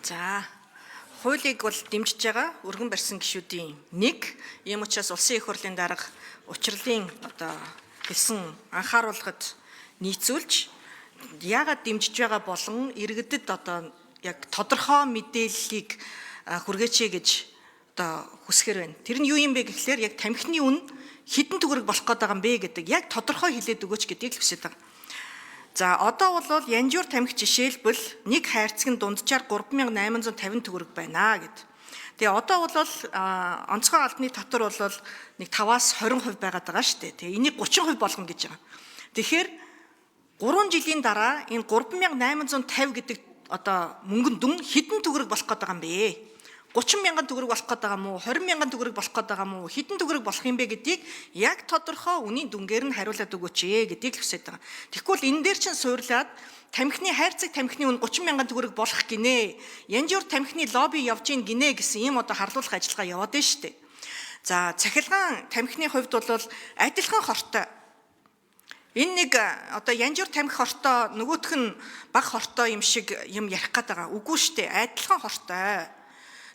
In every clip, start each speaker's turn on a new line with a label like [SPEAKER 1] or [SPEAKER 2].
[SPEAKER 1] За, хуулийг бол дэмжиж байгаа өргөн барьсан гишүүдийн нэг. Ийм учраас Улсын их хурлын дарга учирлын одоо хэлсэн анхааруулгад нийцүүлж яагаад дэмжиж байгаа болон иргэдэд одоо яг тодорхой мэдээллийг хүргээч гэж одоо хүсгээр байна. Тэр нь юу юм бэ гэхлээр яг тамхины үн хэдэн төгрөг болох гээд байгаа юм бэ гэдэг яг тодорхой хэлээд өгөөч гэдгийг л хүсэж байгаа. За, одоо бол янжуур тамхи жишээлбэл нэг хайрцаг нь дунджаар 3850 төгрөг байна гэд. Тэгээ одоо бол онцгой албаны татвар бол нэг 5-аас 20% байгаад байгаа шүү дээ. Тэгээ энийг 30% болгоно гэж байгаа. Тэгэхээр 3 жилийн дараа энэ 3850 гэдэг одоо мөнгөн дүн хэдэн төгрөг болох гээд байгаа юм бэ? 30 мянган төгрөг болох гээд байгаа мó, 20 мянган төгрөг болох гээд байгаа мó, хэдэн төгрөг болох юм бэ гэдгийг яг тодорхой үнийн дүнгээр нь хариулаад өгөөч ээ гэдгийг л хүсэж байгаа. Тэгэхгүй бол энэ дээр чинь суурлаад тамхины хайрцаг тамхины үн 30 мянган төгрөг болох гинэ. Янжуур тамхины лобби явж гин гинэ гэсэн ийм одоо харлуулах ажиллагаа яваад байна шүү дээ. За, цахилгаан тамхины хувьд бол адилхан хортой. Энэ нэг одоо янжуур тамхи хортой, нөгөөх нь баг хортой юм шиг юм ярих гээд байгаа. Үгүй шүү дээ. Адилхан хортой.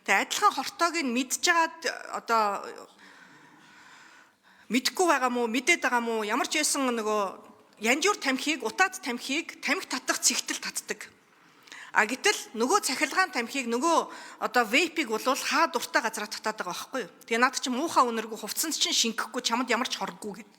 [SPEAKER 1] Тэгээ адилхан хортойг нь мэдж байгаад одоо мэдхгүй байгаа мó, мэдээд байгаа мó, ямар ч байсан нөгөө янжуур тамхиг, утаад тамхиг тамхи татах цэгтэл татдаг. А гэтэл нөгөө цахилгаан тамхиг, нөгөө одоо вейпийг бол хаа дуртай газараа татаад байгаа байхгүй юу. Тэгээ наад чинь муухай үнэргүй, хувцсанд чинь шингэхгүй, чамд ямар ч хоргүй гэд.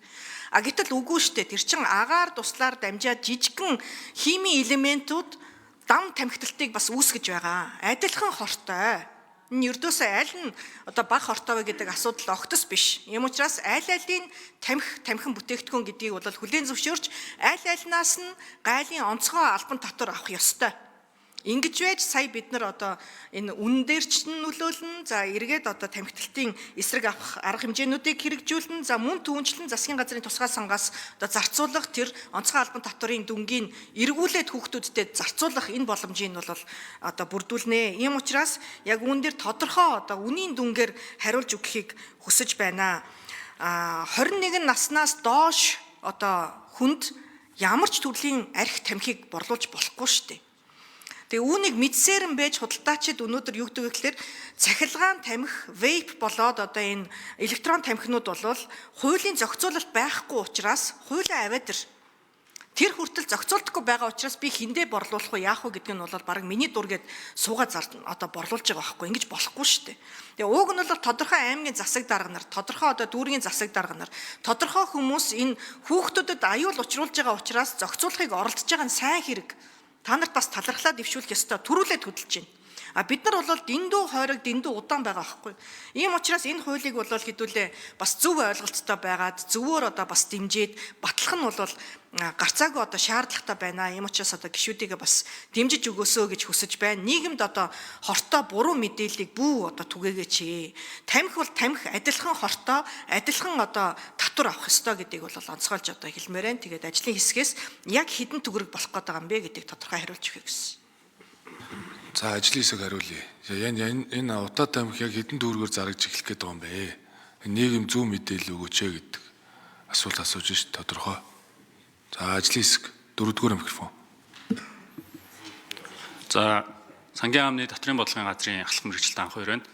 [SPEAKER 1] А гэтэл үгүй штэ. Тэр чин агаар туслаар дамжаад жижигхэн химийн элементүүд дам тамхиталтыг бас үүсгэж байгаа. Адилхан хортой. Энэ ердөөсөө аль нь одоо баг хортой вэ гэдэг асуудал огтос биш. Ийм учраас аль алийг тамхи, тамхин бүтээгдэхүүн гэдгийг бол хүлээн зөвшөөрч аль альнаас нь гайлын онцгой албан татвар авах ёстой. Ингэж байж сая бид нар одоо энэ үн дээр ч нөлөөлнө. За, эргээд одоо тамхиталтын эсрэг авах арга хэмжээнүүдийг хэрэгжүүлнэ. За, мөн түүнчлэн засгийн газрын тусгай сангаас одоо зарцуулах тэр онцгой албан татварын дүнгийн эргүүлээд хүүхдүүдтэй зарцуулах энэ боломжийг нь бол одоо бүрдүүлнэ. Ийм учраас яг үүн дээр тодорхой одоо үнийн дүнгээр хариулж өгөхийг хүсэж байна. А 21 наснаас доош одоо хүнд ямар ч төрлийн арх тамхиг борлуулж болохгүй шүү дээ. Тэгээ үүнийг мэдсээр нь байж худалдаачид өнөөдөр юу гэдэг вэ гэхээр цахилгаан тамхи, вейп болоод одоо энэ электрон тамхинууд бол хуулийн зохицуулалт байхгүй учраас хуулиа аваад ир. Тэр хүртэл зохицуулдаггүй байгаа учраас би хиндэ борлуулах уу, яах вэ гэдг нь бол баг миний дур гээд суугаад одоо борлуулж байгаа байхгүй, ингэж болохгүй шүү дээ. Тэгээ ууг нь бол тодорхой аймгийн засаг дарга нар, тодорхой одоо дүүргийн засаг дарга нар, тодорхой хүмүүс энэ хүүхдүүдэд аюул учруулж байгаа учраас зохицуулахыг оролдож байгаа нь сайн хэрэг. Та нарт бас талархлаа дэвшүүлэх ёстой, түрүүлээд хөдөлж байна. А бид нар бол дэндүү хойрог, дэндүү удаан байгаа байхгүй. Ийм учраас энэ хуулийг бол хэдүүлээ бас зөв ойлголттой байгаад зөвөөр одоо бас дэмжиж батлах нь бол гарцаагүй одоо шаардлагатай байна. Ийм учраас одоо гишүүдийгээ бас дэмжиж өгөөсөө гэж хүсэж байна. Нийгэмд одоо хортой буруу мэдээллийг бүү одоо түгээгээч. Тамхи бол тамхи, адилхан хортой, адилхан одоо татвар авах ёстой гэдгийг бол онцгойлж одоо хэлмээр байна. Тэгээд ажлын хэсгээс яг хэдэн төгрөг болох гээд байгаа юм бэ гэдгийг тодорхой хариулж өгье гэсэн.
[SPEAKER 2] За, ажлын хэсэг хариулъя. Энэ утаа тамхи яг хэдэн төгрөгөөр зарагж эхлэх гээд байгаа юм бэ? Нийгэм зөв мэдээлэл өгөөч ээ гэдэг асуулт асууж ш тодорхой. За, ажлын хэсэг дөрөвдүгээр микрофон.
[SPEAKER 3] За, сангийн яамны дотрын бодлогын газрын ахлах мэргэжилтэн анх хоёр байна.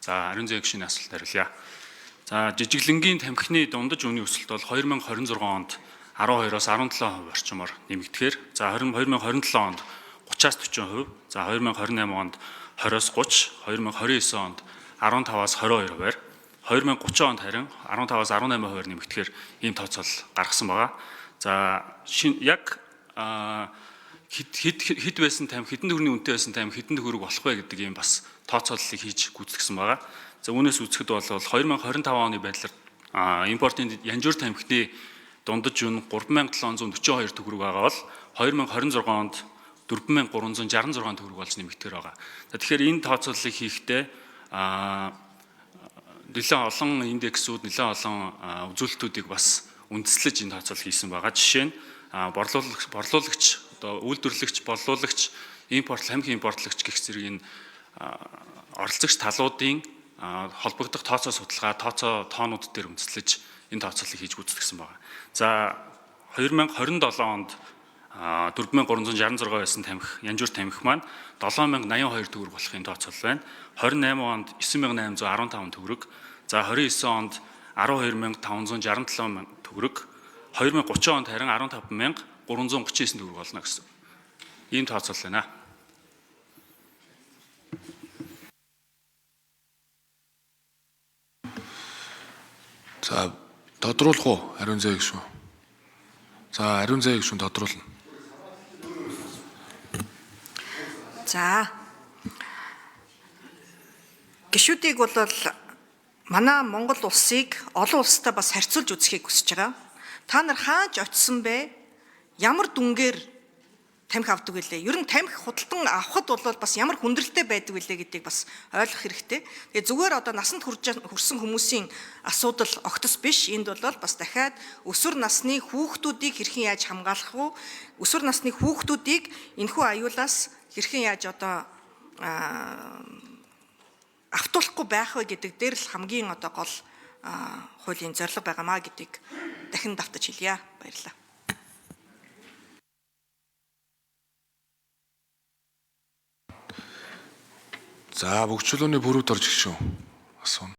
[SPEAKER 3] За, ариун зээг шинэ асуулт хариулъя. За, жижиглэнгийн тамхины дундаж үнийн өсөлт бол 2026 онд 12-оос 17% орчмоор нэмэгдэхээр, за 2027 онд 30-аас 40%, за 2028 онд 20-оос 30, 2029 онд 15-аас 22%-аар, 2030 онд харин 15-аас 18%-аар нэмэгдэхээр ийм тооцоол гаргасан байгаа. За, яг хэд хэд байсан тамхи, хэдэн төгрөгийн үнэтэй байсан тамхи хэдэн төгрөг болох вэ гэдэг ийм бас тооцооллыг хийж гүйцэтгсэн байгаа. За, үүнээс үзэхэд бол 2025 оны байдлаар импортын янжуур тамхины дундаж үн 3742 төгрөг байгаа бол 2026 онд 4366 төгрөг болж нэмэгдэхээр байгаа. За, тэгэхээр энэ тооцооллыг хийхдээ нэлээд олон индексүүд, нэлээд олон үзүүлэлтүүдийг бас үндэслэж энэ тооцоолол хийсэн байгаа. Жишээ нь борлуулагч, одоо үйлдвэрлэгч, борлуулагч, импорт, тамхи импортлогч гэх зэрэг энэ оролцогч талуудын холбогдох тооцоо судалгаа, тооцоо тоонууд дээр үндэслэж энэ тооцооллыг хийж гүйцэтгэсэн байгаа. За, 2027 онд 4366 байсан тамхи, янжуур тамхи маань 7082 төгрөг болохын тооцоолол байна. 28 онд 9815 төгрөг, за 29 онд 12567 төгрөг, 2030 онд харин 15339 төгрөг болно гэсэн. Ийм тооцоолол байна.
[SPEAKER 2] За тодруулах уу Ариун зээ гişүн. За Ариун зээ гişүн тодруулна.
[SPEAKER 1] За. Гишүүдийг бол манай Монгол улсыг олон улстай бас харьцуулж үзэхийг хүсэж байгаа. Та нар хааж очисон бэ? Ямар дүнгээр тамхи авдаг вүлээ? Ер нь тамхи худалдан авахд бол бас ямар хүндрэлтэй байдаг вүлээ гэдгийг бас ойлгох хэрэгтэй. Тэгээ зүгээр одоо насанд хүрсэн хүмүүсийн асуудал огтос биш. Энд бол бас дахиад өсвөр насны хүүхдүүдийг хэрхэн яаж хамгаалах вэ? Өсвөр насны хүүхдүүдийг энэхүү аюулаас хэрхэн яаж одоо автуулахгүй байх вэ гэдэг дээр л хамгийн одоо гол хуулийн зорилго байгаамаа гэдгийг дахин давтаж хэлье. Баярлалаа.
[SPEAKER 2] За бөгчлөөний бүрүүд орж гişүн асууна.